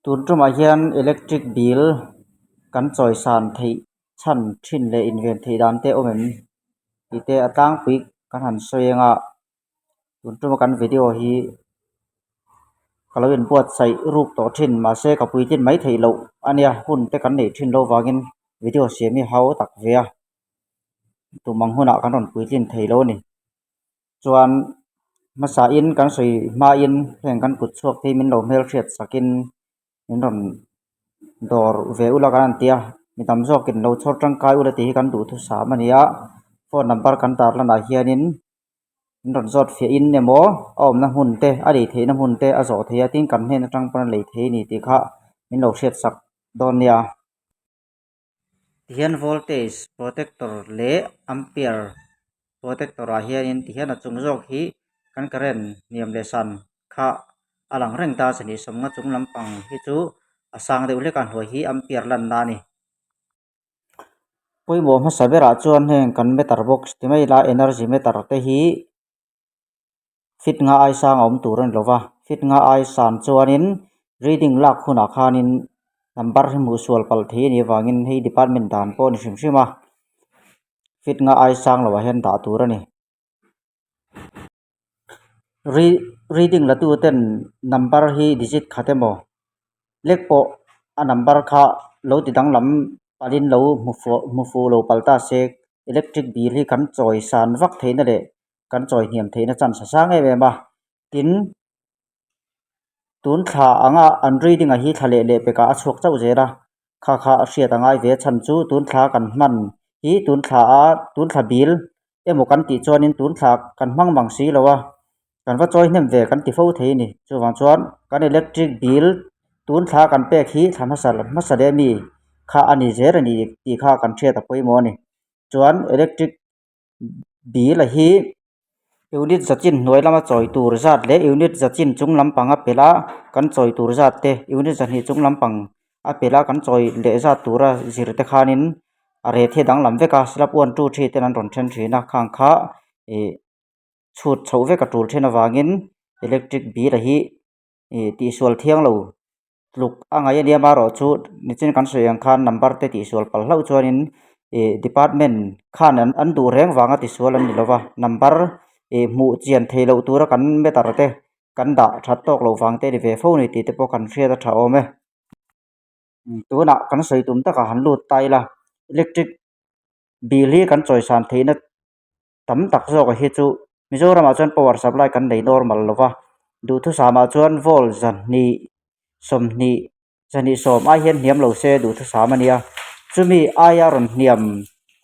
Tun tumah hian electric bill kan chawi san theih chhan thin leh inven theih dan te awm em tih te a tlangpui kan han sawi ang a tun tuma kan video hi ka lo inbuatsaih ruk tawh thin mahse ka puitlin mai theih loh a nia hun te kan neih thin loh vangin video siam hi hau tak ve a tum ang hunah kan rawn puitlin thei lo a ni. Chuan hmasain kan sawi hmain heng kan kut chhuak te hi min lo hmelhriat sakin min rawn dawr ve ula kan han ti a mi tam zawkin lo chhawr tangkai ula tih hi kan duhthusam a ni a phone number kan tar lanah hianin min rawn zawt fiah in emaw a awmna hmun te a lei theihna hmun te a zawh theih a tin kan hnen atang pawn a lei thei a ni tih kha min lo hriat sak dawn nia. Tihian voltage protector leh ampere protector ah hianin tihian a chung zawk hi kan current hniam leh san kha a lang reng ta a chhani sawmnga chung lampang hi chu a sang deuh hlek a hnuai hi ampere lanna a ni. Pawimawh hmasa berah chuan heng kan meter box ti mai ila energy meter te hi fit nga ai sang a awm tur a ni lo va fit nga ai san chuanin reading lak hunah khanin number hi hmuh sual palh thei a nih avangin hei department dan pawh a ni hrim hrim a fit nga ai sang loh ah hian dah tur a ni. Reading la tu ten number hi digit khat emaw lek pawh a number kha lo ti danglam palhin lo hmu fuh hmu fuh lo palh ta se electric bill hi kan chawi san vak theihna leh kan chawi hniam theihna chance a sang em em a tin tun thla anga an reading a hi thla leh leh pekah a chhuak chauh zel a kha kha a hriat a ngai ve a chhan chu tun thla kan hman hi tun thla a tun thla bil emaw kan tih chuanin tun thla kan hmang mang si lo a kan va chawi hnem ve kan ti fo thei a ni chuvang chuan kan electric bill tun thla kan pek hi thla hmasa hmasa leh ami kha a ni zel a ni tih kha kan hriat a pawimawh a ni chuan electric bill a hi unit za chin hnuai lama chawi tur zat leh unit za chin chung lampang a pelh a kan chawi tur zat te unit zahnih chung lampang a pelh a kan chawi leh zat tura zir te khanin a rate hi a danglam vek a slab one two three ten an rawn then thin a khang kha ih chhut chhoh vek a tul then avangin electric bill a hi ih tihsual thiang lo. Tluk a ngaih a nia amaherawhchu nichin kan sawi ang khan number te tihsual palh hlauh chuanin ih department khan an duh reng vanga tisual an ni lova number ih hmuh chian theih loh tura kan meter te kan dah that tawk loh vang te a ni ve fo a ni tih te pawh kan hriat a tha awm e. Tunah kan sawi tum takah han lut ta ila electric bill hi kan chawisan theihna tam tak zawk hi chu Mizoramah chuan power supply kan nei normal lo va duhthusam ah chuan volt zahnih sawmhnih zahnih sawm ai hian hniam lo se duhthusam a nia chumi aia rawn hniam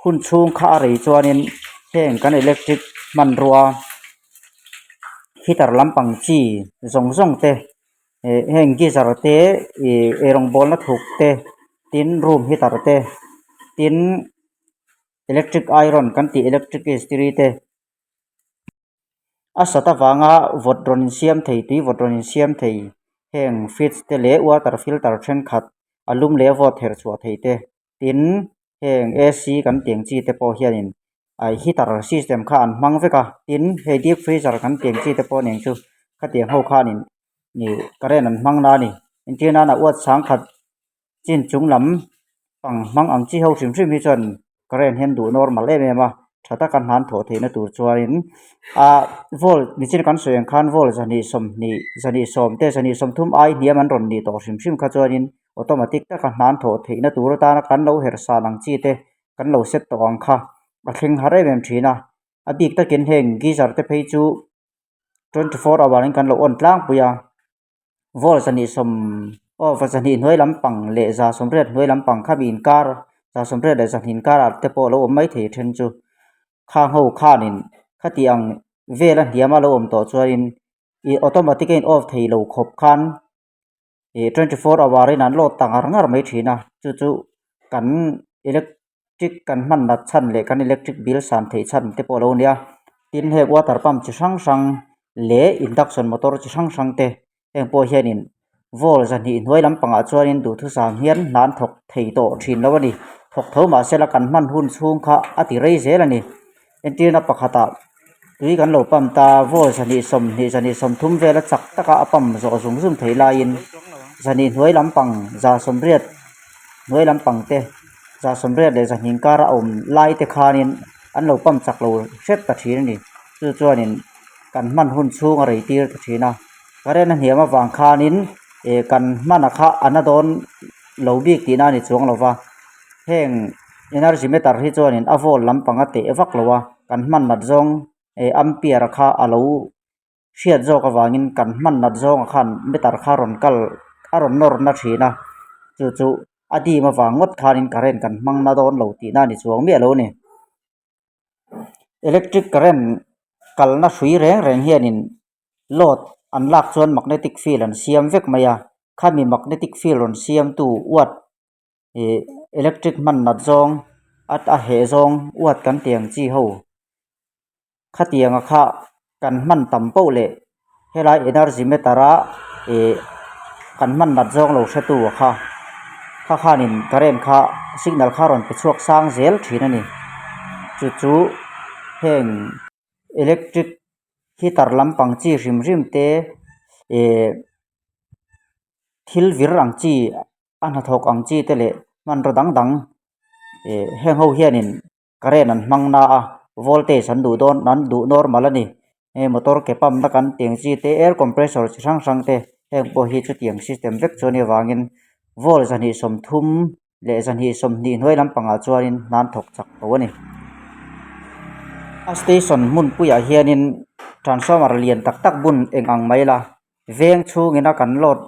hun chhung kha a rei chuanin heng kan electric hmanrua heater lampang chi zawng zawng te eh heng geyser te ih eirawng bawlna thuk te tin room heater te tin. Electric iron kan tih electric istiri te a sat avanga vawt rawn insiam thei tui vawt rawn insiam thei heng fridge te leh water filter thenkhat a lum leh a vawt her chhuah thei te tin heng A_C kan tih ang chi te pawh hianin ah heater system kha an hmang vek a tin hei deep freezer kan tih ang chi te pawh nen chu khatiang ho khanin ih current an hmang na a ni entir nan a uat sangkhat chin chung lam pang hmang ang chi ho hrim hrim hi chuan current hian duh normal em em a tha taka hnan thawh theihna tur chuanin ah volt nichin kan sawi ang khan volt zahnih sawmhnih zahnih sawm te zahnih sawmthum ai hniam an rawn nih tawh hrim hrim kha chuanin automatic taka hnan thawh theihna tur atana kan lo herh san ang chi te kan lo set tawh ang kha a thleng har em em thin a a bik takin heng geyser te phei chu 24 hour in kan lo on tlangpui a. Volt zahnih sawm aw va zahnih hnuai lampang leh za sawmriat hnuai lampang kha mi inkar za sawmriat leh zahnih inkar ah te pawh a lo awm mai thei then chu khang ho khanin khati ang vel a hniam a lo awm tawh chuanin ih automatic a in off thei lo khawp khan ih 24 hour in an load ta ngar ngar mai thin a chu chu kan electric kan hman nat chhan leh kan electric bill san theih chhan te pawh a lo nia tin heng water pump chi hrang hrang leh induction motor chi hrang hrang te heng pawh hianin volt zahnih hnuai lampangah chuanin duhthusam hian hna an thawk thei tawh thin lo a ni thawk tho mahse la kan hman hun chhung kha a ti rei zel a ni entirna pakhatah tui kan lo pump ta volt zahnih sawmhnih zahnih sawmthum vela chak taka a pump zawh zung zung theih laiin. zahnih hnuai lampang 180 hnuai lampang te 182 inkara a awm lai te khanin an lo pump chak lo hrep ta thin a ni chu chuanin kan hman hun chhung a rei tir ta thin a current a hniam avang khanin ih kan hman a kha a na dawn lo bik tihna a ni chuang lo va heng energy meter hi chuanin a volt lampang a teh vak lo a kan hman nat zawng ih ampere kha a lo hriat zawk avangin kan hman nat zawng ah khan meter kha rawn kal a rawn nawr na thin a chu chu a dim avang ngawt khanin current kan hmang na dawn lo tihna a ni chuang miah lo a ni. Electric current kalna hrui reng reng hianin load an lak chuan magnetic field an siam vek mai a khami magnetic field rawn siamtu watt ih electric hman nat zawng a heh zawng watt kan tih ang chi ho. Khatianga kha kan hman tam poh leh helai energy meter a ih kan hman nat zawng lo hre tu a kha kha khanin current kha signal kha rawn pe chhuak sang zel thin a ni chu chu heng electric heater lampang chi hrim hrim te ih thil vir ang chi a hnathawk ang chi te leh hmanraw dang dang ih heng ho hianin. Current an hmang na a voltage an duh dawn an duh normal a ni hei motor ke pump na kan tih ang chi te air compressor chi hrang hrang te heng pawh hi chutiang system vek chu a nih avangin volt 130 leh 120 hnuai lampangah chuanin hna an thawk chak tho a ni. A station hmun puiah hianin transformer lian tak tak bun eng ang mai la veng chhungin a kan load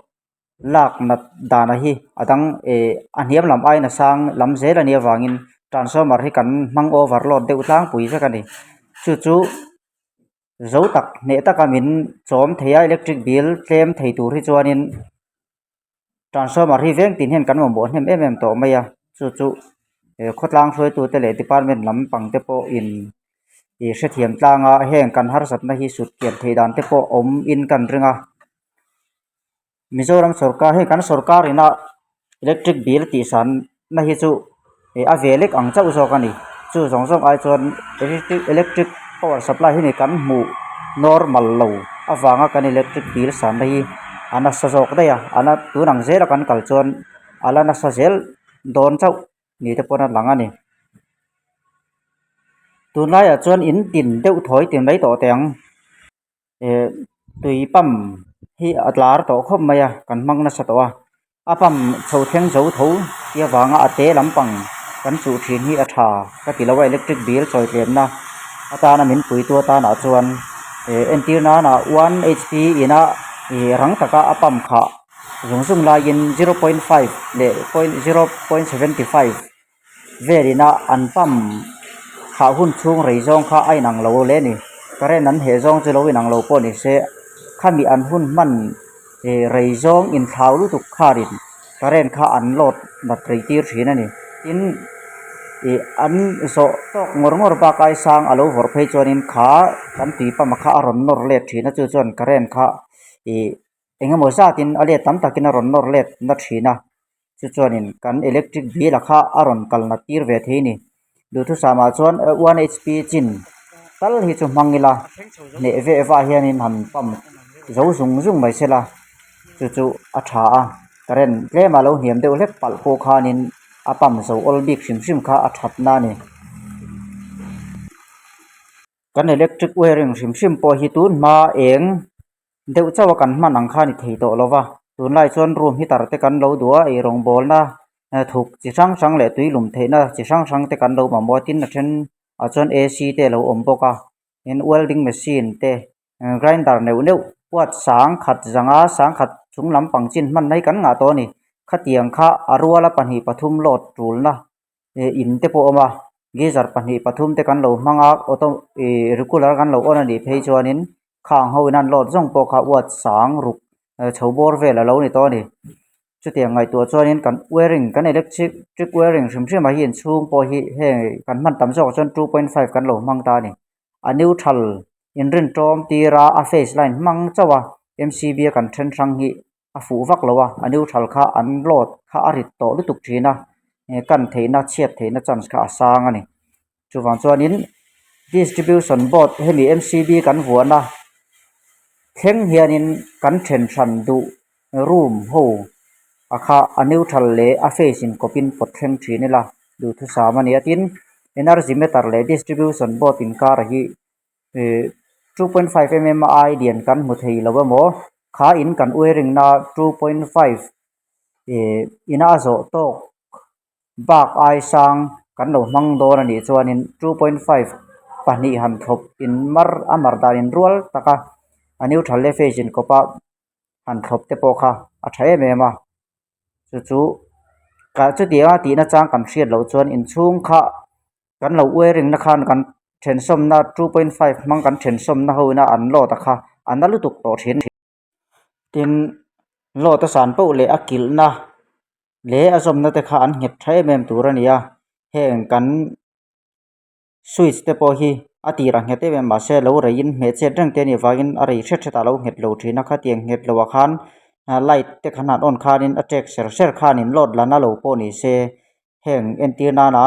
lak nat dana hi a dang eh a hniam lam aiin a sang lam zel a nih avangin transformer hi kan hmang overload deuh tlangpui vek a ni chu chu zo tak hneh taka min chawm thei a electric bill tlem thei tur hi chuanin transformer hi veng tin hian kan mamawh hnem em em tawh mai a chu chu eh khawtlang hruaitute leh department lampang te pawhin ih hrethiam tlanga heng kan harsatna hi sut kian theih dan te pawh awm in kan ring a. Mizoram sorkar hei kan sorkar ina electric bill tih san na hi chu ih a ve lek ang chauh zawk a ni chu zawng zawng ai chuan electric power supply hi ni kan hmuh normal lo avanga kan electric bill san na hi a nasa zawk daih a a la tun ang zela kan kal chuan a la nasa zel dawn chauh ni te pawn a lang a ni tunlaiah chuan in tin deuh thawi ti mai tawh teh ang. Eh tui pump hi a tlar tawh khawp mai a kan hmang nasa tawh a a pump chho thleng zo tho tih avanga a te lampang kan chuh thin hi a tha ka ti lo a electric bill chawi tlemna atana min puitu atanah chuan eh entir nana one h p ina ih rang taka a pump khah zung zung laiin 0.5 leh point 0.75 velina an pump khah hun chhung rei zawng kha a inang lo hle a ni current an heh zawng chu lo inang lo pawh ni se khami an hun hman ih rei zawng inthlau lutuk kharin current kha an load nat rei tir thin a ni tin ih an zawh tawk ngawr ngawr bak ai sang a lo vawrh phei chuanin kha kan tui pump a kha a rawn nawr let thin a chu chuan current kha ih eng emaw zatin a let tam takin a rawn nawr let na thin a chu chuanin kan electric bill a kha a rawn kal nat tir ve thei a ni duhthusam ah chuan one h p chin tal hi chu hmang ila hneh veh vah hianin han pump zo zung zung mai sela chu chu a tha a current tlem a lo hniam deuh hlek palh pawh khanin a pump zo awl bik hrim hrim kha a that na a ni. Kan electric wiring hrim hrim pawh hi tun hma eng deuh chauh a kan hman ang kha a ni thei tawh lo va tunlai chuan room heater te kan lo duh a eirawng bawlna thuk chi hrang hrang leh tui lum theihna chi hrang hrang te kan lo mamawh a tin a then ah chuan a c te a lo awm bawk a tin welding machine te grinder neuh neuh huat sangkhat zanga sangkhat chung lampang chin hman na hi kan ngah tawh a ni khatiang kha a ruala pahnih pathum load tulna eh in te pawh a awm a geyser pahnih pathum te kan lo hmang a auto ih regular kan lo on a nih phei chuanin khang ho in an load zawng pawh kha watt sang ruk chho bawr vel a lo ni tawh a ni chutiang ngaihtuah chuanin kan wiring kan electric wiring hrim hrim ah hi inchhung pawh hi heng kan hman tam zawk ah chuan 2.5 kan lo hmang ta a ni a neutral inrin tawm tir a a phase line hmang chauh a m c b a kan then hrang hi a fuh vak lo a a neutral kha an load kha a rit tawh lutuk thin a eh kan theihna chhiat theihna chance kha a sang a ni chuvang chuanin distribution board hemi m c b kan vuahna thleng hianin kan then hran duh room ho. A kha a neutral leh a phase in kawpin pawt thleng thin ila duhthusam a ni a tin energy meter leh distribution board inkar hi ihh 2.5 mm ai lian kan hmu thei lo emaw kha in kan wiring na 2.5 ihh ina a zawh tawk bak ai sang kan lo hmang dawn a nih chuanin 2.5 pahnih han thlawp in mar a mar dan in rual tak a a neutral leh phase in kawp a. han thlawp te pawh kha a tha em em a chu chu kah chutianga tihna chang kan hriat loh chuan inchhung kha kan lo wiring na khan kan thensawmna 2.5 hmang kan thensawmna ho ina an load a kha a na lutuk tawh thin tin load a san poh leh a kilhna leh a zawmna te kha an nghet tha em em tur a ni a heng kan. Switch te pawh hi a tirah nghet em em mahse lo reiin hmeh chet reng te a nih vangin a rei hret hret ah a lo nghet lo thin a khatiang nghet loh ah khan light te khan han on khanin a tek ser ser khanin load la na lo pawh ni se heng entir nana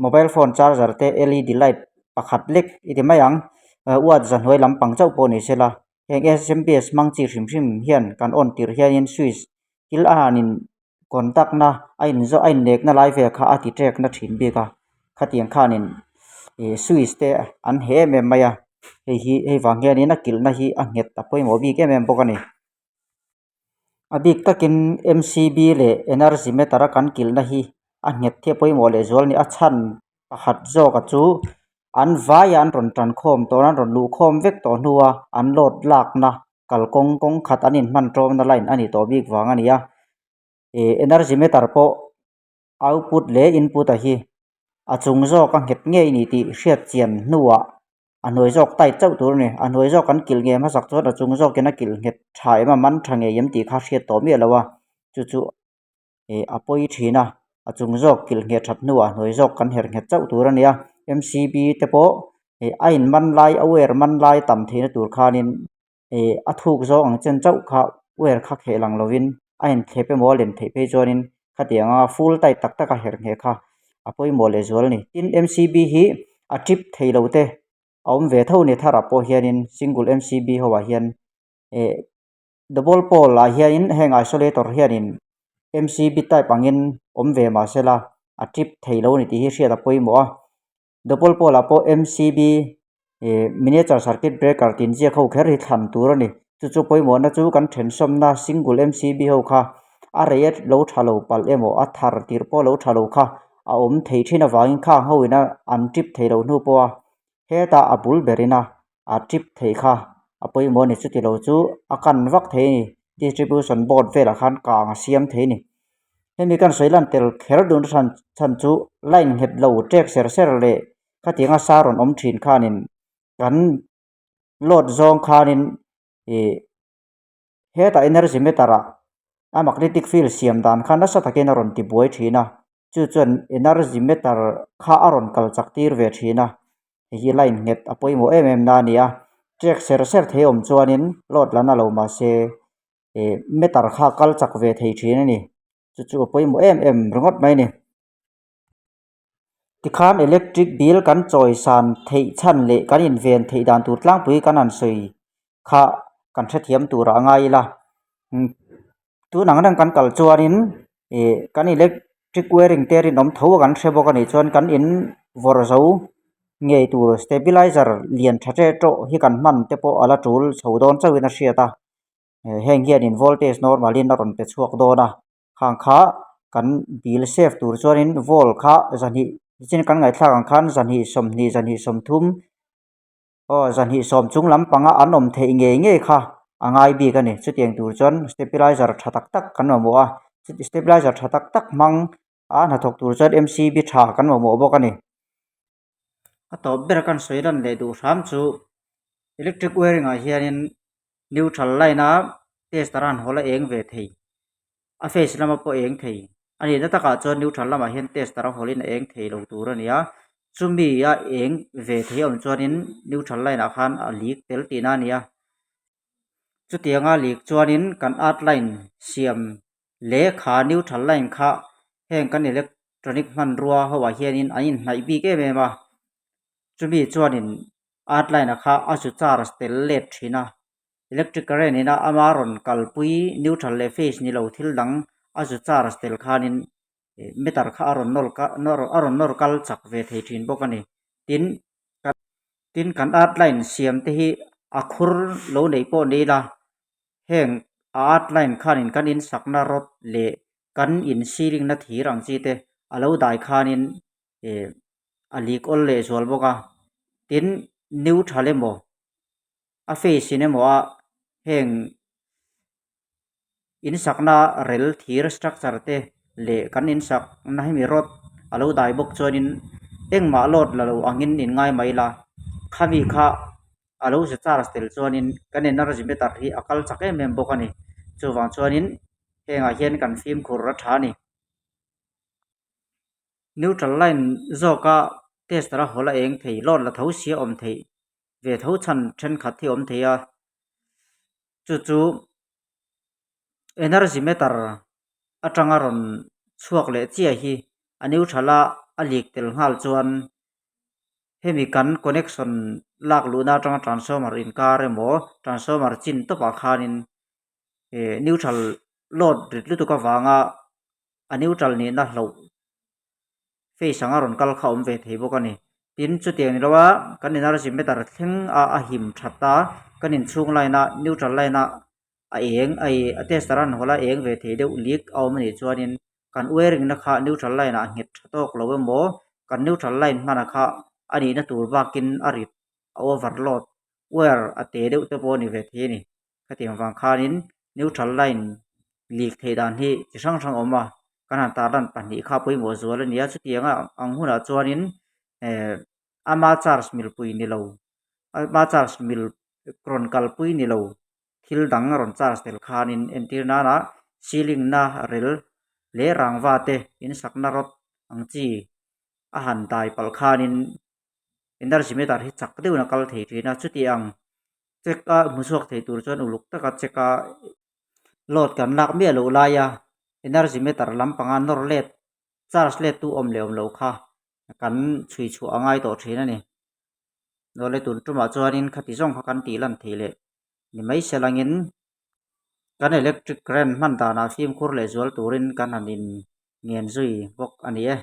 mobile phone charger te L E D light pakhat lek i ti mai ang watt zahnuai lampang chauh pawh ni sela heng S M P S hmang chi hrim hrim hian kan on tirh hianin switch thil a hanin contact na a in zawh a inlek na lai vel kha a ti ṭek na ṭhin bik a khatiang khanin ih switch te an heh em em mai a hei hi hei vang hianin a kilh na hi a nghet a pawimawh bik em em bawk a ni a bik takin M C B leh energy meter a kan kilh na hi a nghet hi a pawimawh leh zual a ni a chhan pakhat zawk a chu an vai a an rawn tan khawm tawh a an rawn luh khawm vek tawh hnu a an load lak na kalkawng kawng khat an inhman tawmna line a ni tawh bik vang a ni a ih energy meter pawh output leh input a hi a chung zawk a nghet ngei a ni tih hriat chian hnuah a hnuai zawk tight chauh tur a ni a hnuai zawk an kilh ngei hmasak chuan a chung zawkin a kilh nghet tha em a man tha ngei em tih kha hriat tawh miah lo a chu chu ih a pawi thin a a chung zawk kilh ngheh that hnuah hnuai zawk kan herh nghet chauh tur a ni a M C B te pawh ih a in man lai a wire man lai tam theihna tur khanin ih a thuk zawng ang chen chauh kha wire kha kheh lang lovin a inthlep emaw a len theih phei chuanin khatiang anga full tight tak tak a herh ngheh kha a pawimawh leh zual a ni. Tin M C B hi a trip thei lo te a awm ve tho a ni tharah pawh hianin single M C B ho ah hian ih Double pole ah hianin heng isolator hianin M_C_B type angin awm ve mah sela a trip thei lo a ni tih hi hriat a pawimawh a double pole ah pawh M_C_B ih miniature circuit breaker tih inziak ho kher hi thlan tur a ni chu chu pawimawhna chu kan thensawmna single M_C_B ho kha a rei a lo tha lo palh emaw a thar tirh pawh lo tha lo kha a awm thei thin avangin khang ho ina an trip thei lo hnu pawh a hetah a bul berin a a trip theih kha a pawimawh a ni chuti lo chu a kan vak thei a ni distribution board velah khan kang a siam thei a ni hemi kan sawi lan tel kher duhna chhan chhan chu line nghet lo ṭek ser ser leh khatianga sa rawn awm ṭhin khanin kan load zawng khanin ih hetah energy meter ah a magnetic field siam dan kha nasa takin a rawn ti buai thin a chu chuan energy meter kha a rawn kal chak tir ve thin a hei hi line nghet a pawimawh em em na a ni a ṭek ser ser thei awm chuanin load la na lo mahse ih meter kha a kal chak ve thei thin a ni chu chu a pawimawh em em ringawt mai a ni. Tikhan electric bill kan chawi san theih chhan leh kan inven theih dan tur tlangpui kan han sawi kha kan hrethiam turah a ngai ila. Tun ang reng kan kal chuanin ih kan electric wiring te rinawm tho a kan hre bawk a nih chuan kan in vawrh zo ngei tur stabilizer lian tha teh tawh hi kan hman te pawh a la tul chho dawn chauhin a hriat a. Heng hianin voltage normal in a rawn pe chhuak dawn a. Khang kha kan bill save tur chuanin volt kha zahnih nichin kan ngaihthlak ang khan zahnih sawmhnih zahnih sawmthum aw zahnih sawm chung lampanga an awm theih ngei ngei kha a ngai bik a ni chutiang tur chuan stabilizer tha tak tak kan mamawh a stabilizer tha tak tak hmang a hnathawk tur chuan M C B tha kan mamawh bawk a ni. A tawp ber kan sawi lan leh duh hram chu electric wiring ah hianin neutral line a tester a han hawl a eng ve thei a phase lama pawh a eng thei a nihna takah chuan neutral lamah hian tester a hawlin a eng thei lo tur a ni a chumi a eng ve thei a awm chuanin neutral line ah khan a leak tel tihna a ni a chutianga leak chuanin kan earth line siam leh kha neutral line kha heng kan electronic hmanrua ho ah hianin an inhnaih bik em em a chumi chuanin earth line ah kha a zu charge tel let thin a. Electric current ina ama rawn kalpui neutral leh phase ni lo thil dang a zu charge tel khanin meter kha a rawn nawr a rawn nawr kal chak ve thei thin bawk a ni. Tin, tin kan earth line siam te hi a khur lo neih pawh ni ila heng a earth line khanin kan insakna rod leh kan in ceiling na thir ang chi te a lo dai khanin eh a lik awl leh zual bawk a. Tin, neutral emaw a face in emaw a heng insakna rel thir structure te leh kan insakna hemi rod a lo dai bawk chuanin engmah load la lo angin in ngai mai la khami kha a lo za charge tel chuanin kan energy meter hi a kal chak em em bawk a ni chuvang chuanin hengah hian kan fimkhur a tha a ni. Neutral line zawka tester a hawl a eng thei load la tho si a awm theih ve tho chhan thenkhat hi a awm thei a chu chu energy meter atanga rawn chhuak leh chiah hi a neutral a a leak tel nghal chuan hemi kan connection lak luhna atanga transformer inkar emaw transformer chin tawpah khanin eh neutral load rit lutuk avanga a neutral nihna hloh phase anga rawn kal kha a awm ve thei bawk a ni. Tin, chutiang ni loa kan energy meter thleng a a him that a, kan inchhung line a neutral line a a eng a ih a tester a han hawl a eng ve thei deuh leak a awm a nih chuanin kan wiring na kha neutral line ah nghet tha tawk lo emaw kan neutral line hmana kha a nihna tur bakin a rit a overload wire a te deuh te pawh a ni ve thei a ni. Khatiang vang khanin neutral line leak theih dan hi chi hrang hrang a awm a, kan han tarlan pahnih kha pawimawh zual a ni a, chutianga ang hunah chuanin eh ama charge milpui ni lo ama charge mil rawn kalpui ni lo thil dang a rawn charge tel khanin entir nana ceiling na rel leh rangva te insakna rod ang chi a han dai palh khanin energy meter hi chak deuhin a kal thei thin a, chutiang check a hmu chhuak thei tur chuan uluk taka check a load kan lak miah loh laia energy meter lampanga nawr let charge let tu awm leh awm loh kha kan chhui chhuah a ngai tawh thin a ni. Nawleh tun tumah chuanin khati zawng kha kan tih lan theih leh ni mai se langin kan electric current hman danah fimkhur leh zual turin kan han in ngen zui bawk a ni e.